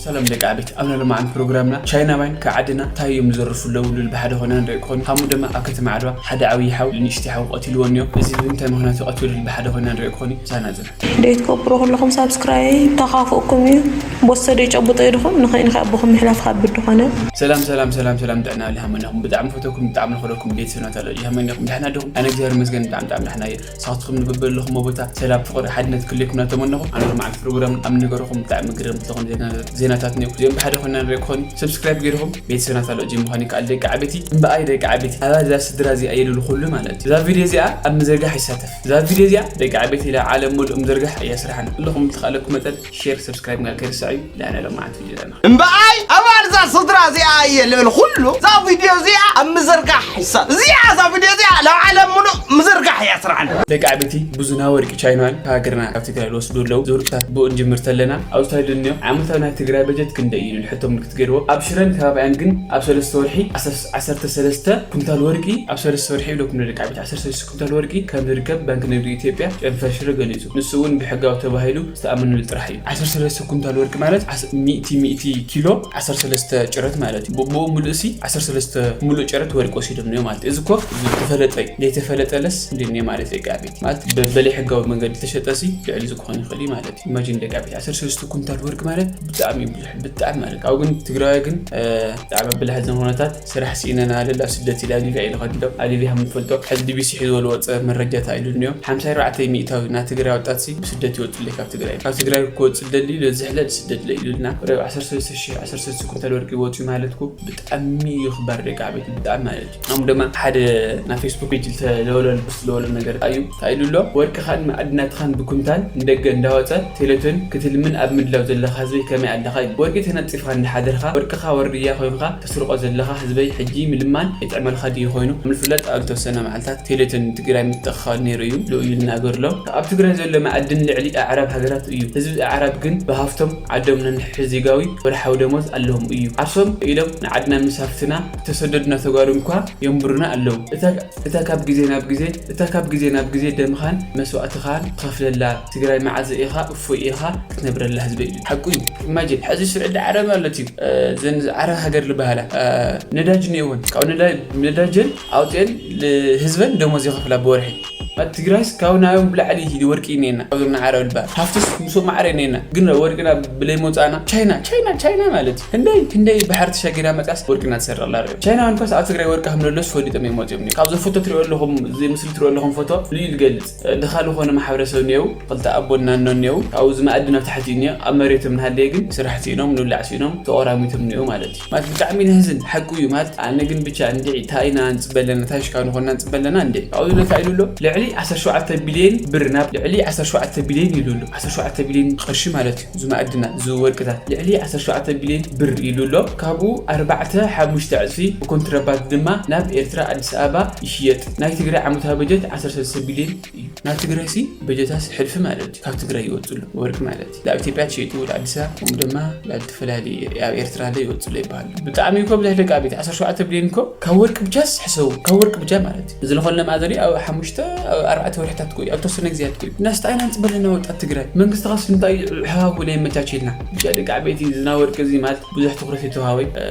ሰላም ደቂ ዓበይቲ፣ ኣብ ናይ ሎማዓንቲ ፕሮግራምና ቻይናውያን ካብ ዓድና እንታይ እዮም ዝዘርፉ ኣለዉ ልብል ብሓደ ኮይና ንርኢ ክኾኑ። ከምኡ ድማ ኣብ ከተማ ዓድዋ ሓደ ዓብዪ ሓው ንእሽተይ ሓው ቀቲልዎ እኒኦ። እዚ ብምንታይ ምኽንያት እዩ ቀቲሉ ልብል ብሓደ ኮይና ንርኢ ክኾኑ። ሳና ዝና ደይትገብሩ ኩልኹም ሳብስክራይብ ተኻፍኡኩም እዩ። ቦሰ ደይጨብጦ ይድኹም ንኸይንኸ ኣቦኹም ምሕላፍ ካብ ብድኾነ። ሰላም ሰላም ሰላም ሰላም፣ ጥዕና ልሃመናኹም። ብጣዕሚ ፈተኩም፣ ብጣዕሚ ንኸደኩም ቤተሰብና ታሎ ይሃመናኹም። ደሕና ዲኹም? ኣነ እግዚኣብሔር ይመስገን ብጣዕሚ ብጣዕሚ ደሕና እየ። ሳትኩም ንብበለኹም ቦታ ሰላም፣ ፍቕሪ፣ ሓድነት ክልኩም ናተመነኹም። ኣነ ሎማዓንቲ ፕሮግራም ኣብ ነገርኹም ብጣዕሚ ግርም ዝኾኑ ዜናታት እኒኦ። እዚኦም ብሓደ ኮይና ንርኢ ክኾኑ። ሰብስክራይብ ገይርኹም ቤተሰብና ታሎ እጂ ምዃን ይከኣል። ደቂ ዓበይቲ እምበኣይ ደቂ ዓበይቲ፣ ኣዛ ስድራ እዚኣ የልሉ ኩሉ ማለት እዩ። እዛ ቪድዮ እዚኣ ኣብ ምዝርጋሕ ይሳተፍ። እዛ ቪድዮ እዚኣ ደቂ ዓበይቲ ኢላ ዓለም ሙሉእ ምዝርጋሕ እያ ስራሕና። ኩልኹም ብዝተኻለኩም መጠን ሼር፣ ሰብስክራይብ ምግባር ከይርሳዕ እዩ። ዳና ሎማዓንቲ ቪድዮ ዳና እምበኣይ ኣባል እዛ ስድራ እዚኣ እየ ልብል ኩሉ እዛ ቪድዮ እዚኣ ኣብ ምዝርጋሕ ይሳ እዚኣ እዛ ቪድዮ እዚኣ ናብ ዓለም ሙሉእ ምዝርጋሕ እያ ስራሕና። ደቂ ዓበይቲ ብዙና ወርቂ ቻይናውያን ካብ ሃገርና ካብ ትግራይ ዝወስዱ ኣለዉ። ዝወርቅታት ብኡ ንጅምር ተለና ኣብ ስታይል እንዮ ዓመታዊ ናይ ትግራይ በጀት ክንደይ እዩ ንሕቶም ክትገርቦ ኣብ ሽረን ከባቢያን ግን ኣብ ሰለስተ ወርሒ ዓሰርተ ሰለስተ ኩንታል ወርቂ ኣብ ሰለስተ ወርሒ ኢለኩም ደቂ ዓበይቲ ዓሰርተ ሰለስተ ኩንታል ወርቂ ከም ዝርከብ ባንክ ንግዲ ኢትዮጵያ ጨንፈር ሽረ ገሊጹ። ንሱ እውን ብሕጋዊ ተባሂሉ ዝተኣመነሉ ጥራሕ እዩ። ዓሰርተ ሰለስተ ኩንታል ወርቂ ማለት ዓስ- ሚእቲ ሚእቲ ኪሎ ዓሰርተ ሰለስተ ጭረት ማለት እዩ። ብኡ ሙሉእ ሲ ዓሰርተ ሰለስተ ሙሉእ ጭረት ወርቂ ወሲዶም እዮም ማለት እዩ። እዚ እኮ ዝተፈለጠ እዩ። ዘይተፈለጠለስ እንዴት ነው ማለት ደቂ ዓበይቲ ማለት በ- በለይ ሕጋዊ መንገዲ ተሸጠ ሲ ልዕሊ እዚ ክኾን ይኽእል እዩ ማለት እዩ። ኢማጂን ደቂ ዓበይቲ ዓሰርተ ሰለስተ ኩንታል ወርቂ ማለት ብጣዕሚ እዩ ብዙሕ ብጣዕሚ ማለት ካብኡ ግን ትግራዊ ግን ብጣዕሚ ብላሕ ዘን ኩነታት ስራሕ ስኢነና ለላ ስደት ኢላ ሊብያ ኢሉ ከዲሎም ኣብ ሊብያ ከም ንፈልጦ ሕዚ ቢቢሲ ሒዝዎ ዝወፀ መረጃ እንታይ ኢሉ እኒኦ ሓምሳ ኣርባዕተ ሚእታዊ ናይ ትግራይ ወጣት ሲ ብስደት ይወፅለይ ካብ ትግራይ ካብ ትግራይ ክወፅእ ደሊ ለዝሕለ ስደት ለ ኢሉልና ወደ ዓሰርተ ሰለስተ ሺሕ ዓሰርተ ሰለስተ ኩንታል ወርቂ ይወፅኡ ማለትኩ ብጣዕሚ ይኽባር ደቂ ዓበይቲ ብጣዕሚ ማለት እዩ ኣም ድማ ሓደ ናይ ፌስቡክ ፔጅ ዝተለወለሉ ዝተለወለ ነገር እዩ እንታይ ኢሉ ኣሎ ወርቅኻን መዓድናትኻን ብኩንታል ንደገ እንዳወፀ ቴሌቶን ክትልምን ኣብ ምድላው ዘለኻ ህዝበይ ከመይ ኣለኻ ኢሉ ወርቂ ተነፂፍኻ እንዳሓደርካ ወርቅኻ ወርድያ ኮይንካ ተስርቆ ዘለኻ ህዝበይ ሕጂ ምልማን የጥዕመልካ ድዩ ኮይኑ ምልፍለጥ ኣብ ዝተወሰነ መዓልታት ቴሌቶን ትግራይ ምትእኽኻል ነይሩ እዩ ልኡ ይናገርሎም ኣብ ትግራይ ዘሎ መዓድን ልዕሊ ኣዕራብ ሃገራት እዩ ህዝቢ ኣዕራብ ግን ብሃፍቶም ዓዶም ነንሕሕ ዜጋዊ ወርሓዊ ደሞዝ ኣለዎም እዩ ዓርሶም ኢሎም ንዓድና ምስ ሃፍትና ዝተሰደዱና ተጓሩ እንኳ የንብሩና ኣለዉ እታ ካብ ግዜ ናብ ግዜ እታ ካብ ግዜ ናብ ግዜ ደምኻን መስዋእትኻን ትኸፍለላ ትግራይ መዓዘ ኢኻ እፎይ ኢኻ ክትነብረላ ህዝበይ ኢሉ ሓቁ እዩ ኢማጂን ሕዚ ስዑዲ ዓረብ ማለት እዩ ዘን ዓረብ ሃገር ዝበሃላ ነዳጅ እኒኦወን ካብ ነዳጀን ኣውፅአን ህዝበን ደሞዝ ይኸፍላ ብወርሒ ትግራይስ ካብ ናዮም ብላዕሊ ወርቂ እኒና ካብዞም ንዓረብ ልባ ሃፍትስ ምስ ማዕረ እኒና ግን ወርቅና ብለይ መውፃእና ቻይና ቻይና ቻይና ማለት ህንደይ ህንደይ ባሕሪ ተሻጊራ መፅኣስ ወርቅና ትሰርቕ ኣላ ቻይና እንኳስ ኣብ ትግራይ ወርቂ ከም ነሎስ ፈሊጦም እዮም መፅኦም ካብዞም ፎቶ ትሪኦ ኣለኹም እዚ ምስሊ ትሪኦ ኣለኹም ፎቶ ልዩ ዝገልፅ ድኻ ዝኾነ ማሕበረሰብ እኒአው ክልተ ኣቦና እኖ እኒአው ካብኡ ዝመኣዲ ናብ ታሕቲ እኒኦ ኣብ መሬቶም እናሃለየ ግን ስራሕ ስኢኖም ንብላዕ ስኢኖም ተቆራሚቶም እኒኦ ማለት እዩ ማለት ብጣዕሚ ነህዝን ሓቁ እዩ ማለት ኣነ ግን ብቻ እንድዒ እንታይ ኢና ንፅበለና እንታይ ሽካብ ንኾንና ንፅበለና እንድዒ ካብኡ ዝብለ እንታይ ኢሉ ኣሎ ልዕሊ ዓሰርተ ሸውዓተ ቢልዮን ብር ናብ ልዕሊ ዓሰርተ ሸውዓተ ቢልዮን ኢሉ ኣሎ ዓሰርተ ሸውዓተ ቢልዮን ቅርሺ ማለት እዩ እዚ መኣድናት እዚ ወርቅታት ልዕሊ ዓሰርተ ሸውዓተ ቢልዮን ብር ኢሉ ኣሎ ካብኡ ኣርባዕተ ሓሙሽተ ዕፅፊ ብኮንትረባንድ ድማ ናብ ኤርትራ ኣዲስ ኣበባ ይሽየጥ ናይ ትግራይ ዓመታዊ በጀት ዓሰርተ ሰለስተ ቢልዮን እዩ ናብ ትግራይ ሲ በጀታስ ሕልፊ ማለት እዩ ካብ ትግራይ ይወፅሉ ወርቂ ማለት እዩ ናብ ኢትዮጵያ ትሸይጡ ወደ ኣዲስ ኣበባ ከምኡ ድማ ናብ ዝተፈላለዩ ኣብ ኤርትራ ለ ይወፅሉ ይበሃል ብጣዕሚ እኮ ብዙሕ ደቂ ዓበይቲ ዓሰርተ ሸውዓተ ቢልዮን እኮ ካብ ወርቂ ብቻስ ሕሰቡ ካብ ወርቂ ብቻ ማለት እዩ እዚ ዝኾነ መኣዘሪ ኣብ ሓሙሽተ ኣብ ኣርባዕተ ወርሕታት እኮ እዩ ኣብ ተወሰነ ግዜያት እኮ እዩ እና ስታይ ኢና ንፅበለና ወጣት ትግራይ መንግስቲ ኻስ እንታይ ሕሃኩ ለየመቻችልና ብቻ ደቂ ዓበይቲ ዝና ወርቂ እዚ ማለት ብዙሕ ትኩረት የተዋሃወ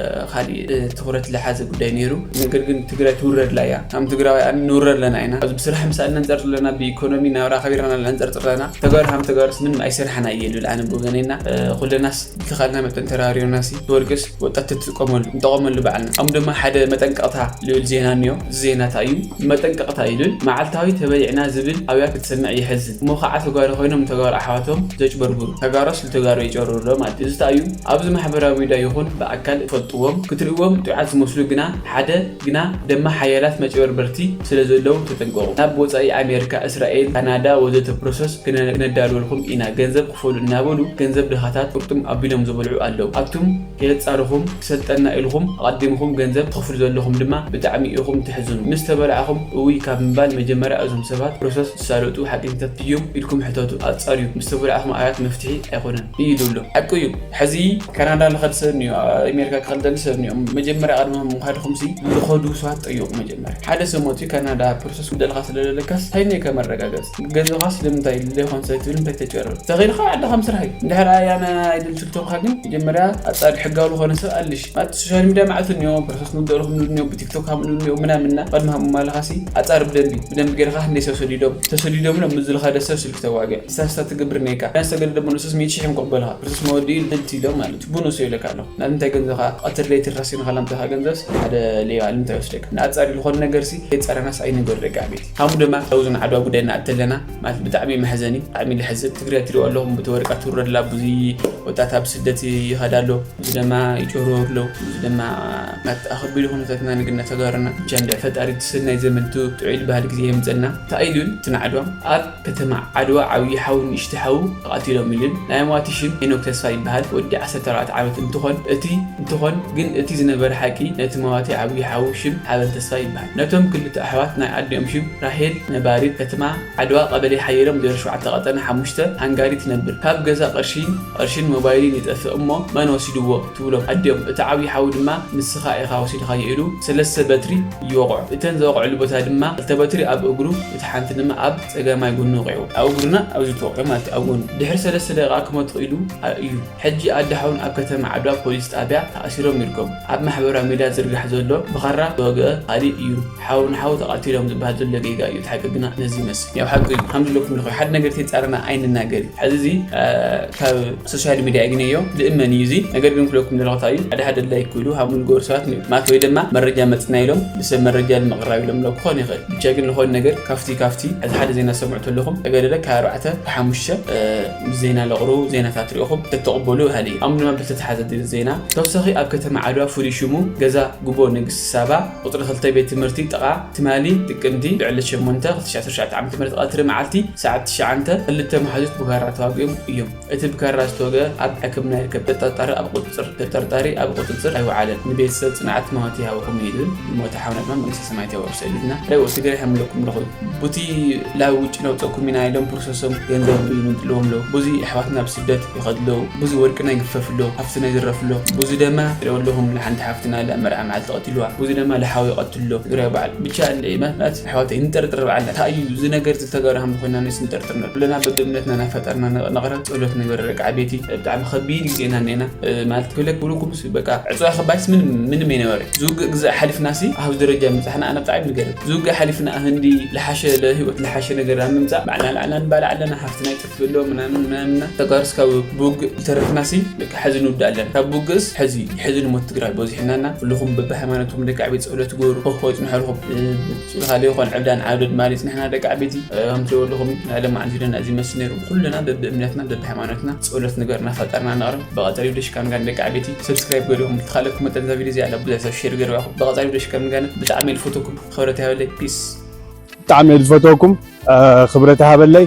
ካሊእ ትኩረት ለሓዘ ጉዳይ ነይሩ ነገር ግን ትግራይ ትውረድላ እያ ከም ትግራውያን ንውረድ ኣለና ኢና ኣብዚ ብስራሕ ምሳል ነንፀር ዘለና ብኢኮኖሚ ናብራ ከቢርና ነንፀርፅር ኣለና ተጋሩ ሃም ተጋሩስ ምንም ኣይሰርሓና እየ ልብል ኣነ ብወገነይና ኩለናስ ብዝተኻልና መጠን ተራሪዮና ሲ ወርቅስ ወጣት ትጥቀመሉ ንጠቐመሉ በዓልና ኣም ድማ ሓደ መጠንቀቕታ ልብል ዜና እኒኦ እዚ ዜናታ እዩ መጠንቀቕታ ይልብል መዓልታዊ ተበሊዕና ዝብል ኣብያ ክትሰምዕ ይሕዝን እሞ ከዓ ተጋሩ ኮይኖም ንተጋሩ ኣሕዋቶም ዘጭበርብሩ ተጋሮስ ንተጋሩ የጨርብርሎ ማለት እዚ እዩ ኣብዚ ማሕበራዊ ሚድያ ይኹን ብኣካል ትፈልጥዎም ክትርእዎም ጥዑዓት ዝመስሉ ግና ሓደ ግና ደማ ሓያላት መጭበርበርቲ ስለ ዘለዉ ተጠንቀቑ። ናብ ወፃኢ ኣሜሪካ፣ እስራኤል፣ ካናዳ ወዘተ ፕሮሰስ ክነዳልወልኩም ኢና ገንዘብ ክፈሉ እናበሉ ገንዘብ ድኻታት ቁርጥም ኣቢሎም ዝበልዑ ኣለዉ። ኣቱም ከየፃርኹም ክሰልጠና ኢልኹም ኣቐዲምኹም ገንዘብ ትኸፍሉ ዘለኹም ድማ ብጣዕሚ ኢኹም ተሕዝኑ። ምስ ተበላዕኹም እውይ ካብ ምባል መጀመርያ እዞም ሰባት ፕሮሰስ ዝሳለጡ ሓኪምታት ድዮም ኢልኩም ሕተቱ፣ ኣጻርዩ። ምስ ተጎዳእኹም ኣብያት መፍትሒ ኣይኮነን እዩ ዝብሎ። ሓቂ እዩ። ሕዚ ካናዳ ልኸድ ሰብ እኒኦ፣ ኣሜሪካ ክኸድ ደሊ ሰብ እኒኦ። መጀመርያ ቅድሚ ምኻድኹም ሲ ዝኸዱ ሰባት ጠይቁ። መጀመርያ ሓደ ሰብ መፅኡ ካናዳ ፕሮሰስ ክደልካ ስለዘለካስ እንታይ እኒኦ ከመረጋገጽ? ገንዘብኻስ ስለምንታይ ዘይኮን ሰብ ትብል እንታይ ተጨረር? ተኺእልካ ዓድኻ ምስራሕ እዩ። እንድሕር ኣያና ኣይደል ትልቶምካ ግን መጀመርያ ኣጻሪ ሕጋዊ ዝኾነ ሰብ ኣልሽ። ማለት ሶሻል ሚድያ ማዕቱ እኒኦ፣ ፕሮሰስ ምደልኹም እኒኦ፣ ብቲክቶክ ሃምሉ እኒኦ ምናምና። ቅድሚ ሃሙ ማለኻሲ ኣጻሪ ብደንቢ፣ ብደንቢ ገይርካ ክንደይ ሰብ ሰዲዶም፣ ተሰዲዶም ኢሎም ምስ ዝልኸደ ሰብ ስልክ ተዋግዕ። ስታስታ ትገብር ነይካ። ያን ሰገደ ደሞ ንሱስ ሚእቲ ሺሕ ይምቆበልኻ። ፕሮሰስ መወዲ ልልቲ ኢሎም ማለት እዩ። ቡኑስ ይብለካ ኣለኹ። ናብ እንታይ ገንዘኻ ቀትር ለይቲ ራሲ ንኻላምታኻ ገንዘብስ ሓደ ሌባ ልምታይ ወስደካ። ንኣጻሪ ዝኾነ ነገርሲ የጸረናስ ኣይንገር ደቂ ዓበይቲ። ሃሙ ድማ ኣብዚ ንዓድዋ ጉዳይ ንኣተለና ማለት ብጣዕሚ መሕዘኒ፣ ብጣዕሚ ልሕዝን። ትግራይ ትሪኦ ኣለኹም፣ ብቲ ወርቃ ትውረድላ፣ ብዙ ወጣት ኣብ ስደት ይኸዳ ኣሎ፣ ብዙ ድማ ይጭርወር ኣሎ፣ ብዙ ድማ ናት ኣኸቢሉ ኩነታትና ንግና ተጋሩና። ብቻ እንድዕ ፈጣሪ ትስናይ ዘመን ቱ ጥዑይ ዝበሃል ግዜ የምፀልና። እንታይ ኢሉ እቲ ንዓድዋ ኣብ ከተማ ዓድዋ ዓብዪ ሓው ንእሽቲ ሓው ተቐቲሎም ኢሉን ናይ ሟቲ ሽም ሄኖክ ተስፋ ይበሃል። ወዲ ዓሰርተ ኣርባዕተ ዓመት እንትኾን እቲ እንትኾን ግን እቲ ዝነበረ ሓቂ ነቲ መዋቲ ዓብዪ ሓው ሽም ሓበን ተስፋ ይበሃል። ነቶም ክልተ ኣሕዋት ናይ ኣዲኦም ሽም ራሄል ነባሪት ከተማ ዓድዋ ቀበሌ ሓየሎም ዜሮ ሸውዓተ ቀጠና ሓሙሽተ ሃንጋሪ ትነብር። ካብ ገዛ ቅርሺን ቅርሽን ሞባይልን ይጠፍእ እሞ መን ወሲድዎ ትብሎም ኣዲኦም። እቲ ዓብዪ ሓው ድማ ንስኻ ኢኻ ወሲድኻዮ ኢሉ ሰለስተ በትሪ ይወቕዖ። እተን ዝወቕዕሉ ቦታ ድማ ክልተ በትሪ ኣብ እግሩ፣ እቲ ሓንቲ ድማ ኣብ ጸጋማይ ጎኑ ወቒዕዎ። ኣብ እግሩና ኣብዚ ተወቒዑ ማለት እዩ፣ ኣብ ጎኑ። ድሕሪ ሰለስተ ደቂቓ ክመትኽ ኢሉ እዩ። ሕጂ ኣዲ ሓውን ኣብ ከተማ ዓድዋ ፖሊስ ጣብያ ተኣሲሮም ይርከቡ። ኣብ ማሕበራዊ ሚድያ ዝርጋሕ ዘሎ ብኻራ ዝተወግአ ካሊእ እዩ። ሓው ንሓው ተቐቲሎም ዝበሃል ዘሎ ጌጋ እዩ። እቲ ሓቂ ግና ነዚ ይመስል። ያው ሓቂ እዩ። ከም ዝብለኩም ኣለኹ፣ ሓደ ነገር ተይጻረና ኣይንናገር እዩ። ሕዚ እዚ፣ እ፣ ካብ ሶሻል ሚድያ ኣግነዮ ዝእመን እዩ እዚ። ነገር ግን ክብለኩም ዘለኹ እንታይ እዩ፣ ሓደ ሓደ ላይክ ክብሉ ሃሙ ንገሩ ሰባት ማለት ወይ ድማ መረጃ መጽና ኢሎም ንሰብ መረጃ ንምቕራብ ኢሎም ሎ ክኾን ይኽእል። ብቻ ግን ዝኾነ ነገር ካብቲ ካብቲ ሕዚ ሓደ ዜና ሰምዑ ተለኹም ተገደለ ካብ ኣርባዕተ ካብ ሓሙሽተ፣ እ፣ ዜና ለቕርቡ ዜናታት ሪእኹም ተተቕበሉ ይሃሊ እዩ። ኣሙ ድማ ብዝተተሓዘ ዜና ተወሳኺ ኣብ ከተማ ዓድዋ ፍሉይ ሽሙ ገዛ ጉቦ ንግስቲ ሳባ ቁጽሪ ክልተ ቤት ትምህርቲ ጥቓ ትማሊ ጥቅምቲ ልዕሊ ሸሞንተ ክልተ ሺሕ ዓሰርተ ትሽዓተ ዓመተ ምህረት ቀትሪ መዓልቲ ሰዓት ትሽዓተ ክልተ መሓዙት ብካራ ተዋጊኦም እዮም። እቲ ብካራ ዝተወገ ኣብ ሕክምና ይርከብ። ተጠርጣሪ ኣብ ቁጽጽር፣ ተጠርጣሪ ኣብ ቁጽጽር ኣይወዓለን። ንቤተሰብ ጽንዓት መዋቲ ይሃብኹም ይብል። ሞተ ሓውና ድማ መንግስተ ሰማያት የዋርሶ ኢልና። ሬው ትግራይ ሓምለኩም ለኹ። ቡቲ ላብ ውጭ ነውፀኩም ኢና ኢሎም ፕሮሰሶም ገንዘብ ይምንጥልዎም ኣለዉ። ብዙ ኣሕዋትና ኣብ ስደት ይኸዱ ኣለዉ። ብዙ ወርቅና ይግፈፍ ኣሎ፣ ሃፍትና ይዝረፍ ኣሎ። ብዙ ደማ ሪኦ ኣለኹም ንሓንቲ ሓፍትና ኢላ መርዓ መዓልቲ ቀትልዋ። ብዙ ደማ ልሓው ይቐትል ኣሎ። ትግራይ በዓል ብቻ እንደ ማለት ኣሕዋተይ ንጠርጥር በዓልና። እንታይ እዩ እዚ ነገር ዝተጋሩ ሃም ኮይና ንስ ንጠርጥር ነ-፣ ኩለና በብእምነትና ናፈጠርና ነ-፣ ነቕረብ ጸሎት ነገር ደቂ ዓበይቲ። ብጣዕሚ ከቢድ ግዜ ኢና እኒአና። እ፣ ማለት ክብለክ ብልኩም ስ-፣ በቃ ዕጽዋ ከባይስ ምንም፣ ምንም ኣይነበረ። ዝውግእ ግዜ ሓሊፍና ሲ ኣብ ደረጃ ምብጻሕና ኣነ ብጣዕሚ ይገርም። ዝውግእ ሓሊፍና ህንዲ ልሓሸ ለህይወት ልሓሸ ነገር ኣብ ምምጻእ ባዕልና ላዕልና ንባላዕ ኣለና። ሃፍትና ይጠፍእ ኣሎ ምናምን ምናምንና። ተጋሩ እስካብ ብውግእ ዝተረፍና ሲ በቃ ሕዚ ንውዳእ ኣለና። ካብ ብውግእስ ሕዚ፣ ሕዚ ንሞት ትግራይ በዚሕናና። ኩልኹም በብሃይማኖትኩም ደቂ ዓበይቲ ጸሎት ግበሩ። ኮፍ ወይ ጽንሑ ኣለኹም። እ፣ ስለ ካልእ ይኾን ዕብዳን ዓብደ ድማ ይጽንሕና ደቂ ዓበይቲ። እ፣ ከም ትሪእዎ ኣለኹም ናይ ሎማዓንቲ ቪድዮና እዚ መስል ነይሩ። ኩልና በብእምነትና በብሃይማኖትና ጸሎት ንገር እናፈጠርና ንቕረብ። ብቐጻሊ ቪድዮ ሽካም ጋር ደቂ ዓበይቲ ሰብስክራይብ ገሪኹም ተኻለኩም መጠን እዛ ቪድዮ እዚኣ ለብዙሕ ሰብ ሼር ገሪባኹም። ብቐጻሊ ቪድዮ ሽካም ጋር ብጣዕሚ ልፈተኩም ክብረት ይሃበለይ። ፒስ። ብጣዕሚ እየ ዝፈተወኩም፣ እ፣ ክብረት ይሃበለይ።